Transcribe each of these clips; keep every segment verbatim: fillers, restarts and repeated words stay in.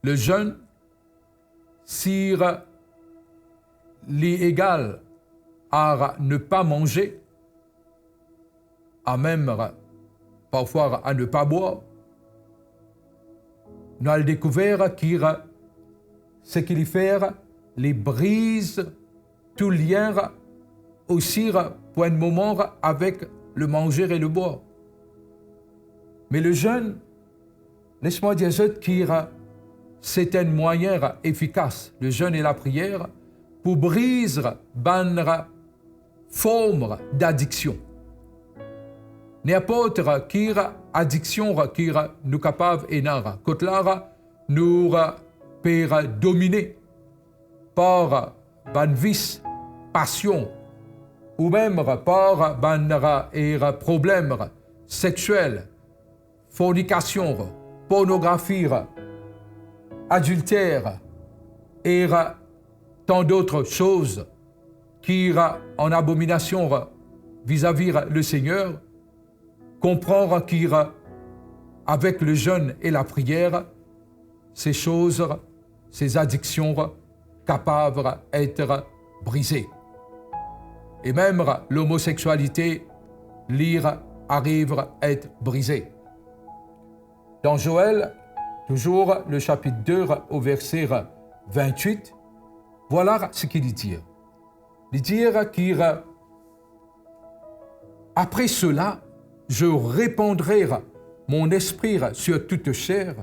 Le jeûne, si li egal à ne pas manger, à même parfois à ne pas boire, nou al dekouver ki seki li fer, li briz tou lien osi pou enn moman avek le manger et le boire. Me le jeûne, les mwa dir zot ki se enn mwayin efikas, le jeûne et la prière, pou briz bann form d'adiksion. Ninport ki adiksion ki nou kapav ena, kot la nou pe domine par bann vis, pasion, ou mem par bann problem sexiel, fornikasion, pornografi, adilter e tant d'autres choses ki an abominasion vizavi le Seigneur, konpran ki avek le jeûne et la prière, se soz, se adiksion kapav et brize. E mem l'homosexualité, li ariv et brize. Dan Joël, toujours le chapitre deux au verset vingt-huit, vwala seki li dir. Li dir ki, après cela, je répandrai mon esprit sur toute chair.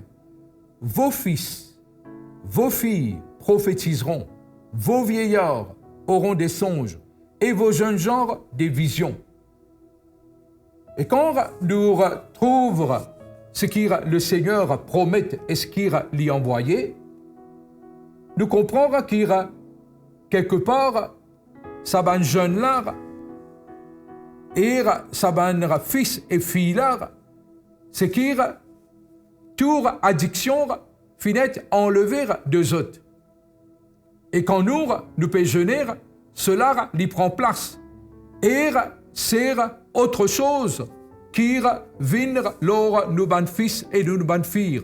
Vos fils, vos filles prophétiseront, vos vieillards auront des songes et vos jeunes gens des visions. E kan nou trouv seki le Seigneur promet e seki li anvwaye, nou konpran ki kelkepar sa bann zenn la e sa bann fis e fiy la, seki tou adiksion finn et anleve de zot. E kan nou, nou pe zene, sela li pran plas. E se otre soz ki vinn lor nou bann fis e nou bann fiy.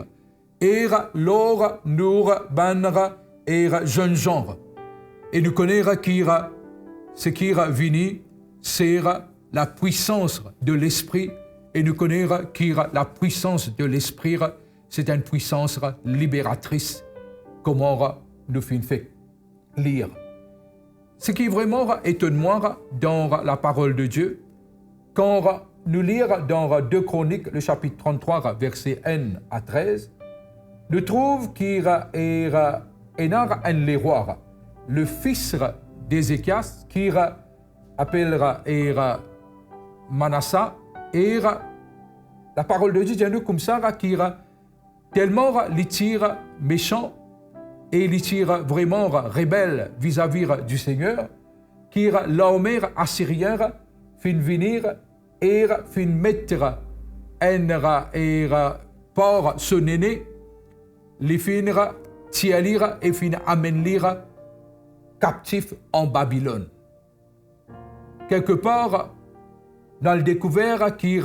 E lor nou bann e zenn zan. E nou kone ki seki vini, se lapwisans de Lespri. E nou kone ki lapwisans de Lespri, se enn pwisans liberatris, kouma nou finn fer lir. Seki vreman etonn mwa dan laparol de Die, kan nou lir dan de Kronik, le sapit tranntrwa, verse enn a trez, nou trouv ki e, ena enn lerwa, le fis d'Ezekias, ki apel e Manasa, e laparol de Die dir nou koumsa ki telman li ti mesan e li ti vreman rebel vizavi di Segner, ki larme asirien finn vini e finn met enn e par so nene, li finn tir li e finn amenn li kaptif an Babilonn. Kelkepar, nou al dekouver ki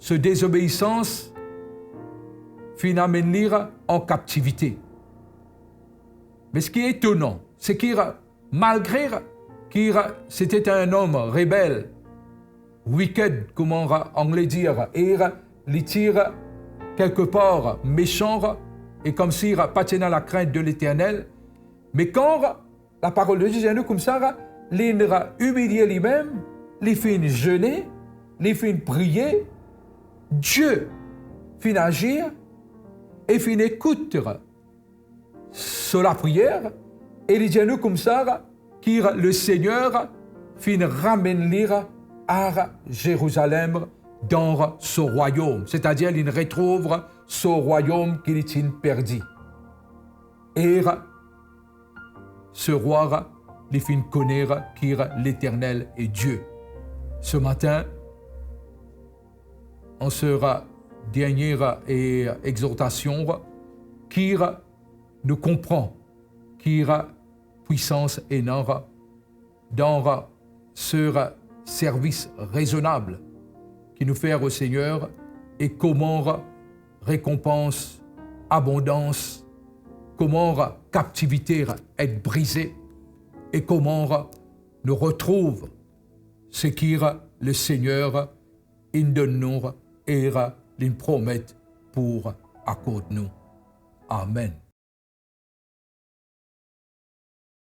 so dezobeisans finn amenn li an kaptivite. Me seki etonan, seki malgre ki sete enn om rebel, wicked, kouma Angle dir, e li ti kelkepar mesan e koumsi pa ti ena lakrint de Leternel, me kan laparol de Die dir nou koumsa, li imilie limem, li finn zene, li finn priye, Die finn azir e finn ekout so lapriyer, e li dir nou koumsa ki le Segner finn ramenn li a Zerizalem dan so rwayom, setadir li retrouv so rwayom ki li ti perdi. E se rwa, li finn kone ki Leternel e Die. Se matin, an se dernie e exortasion, ki nou konpran ki pwisans ena dan se servis rezonab ki nou fer o Segner e kouma rekonpans, abondans kouma kaptivite et brize, e kouma nou retrouv seki Lesegner inn donn nou e linn promet pou akord nou. Amen.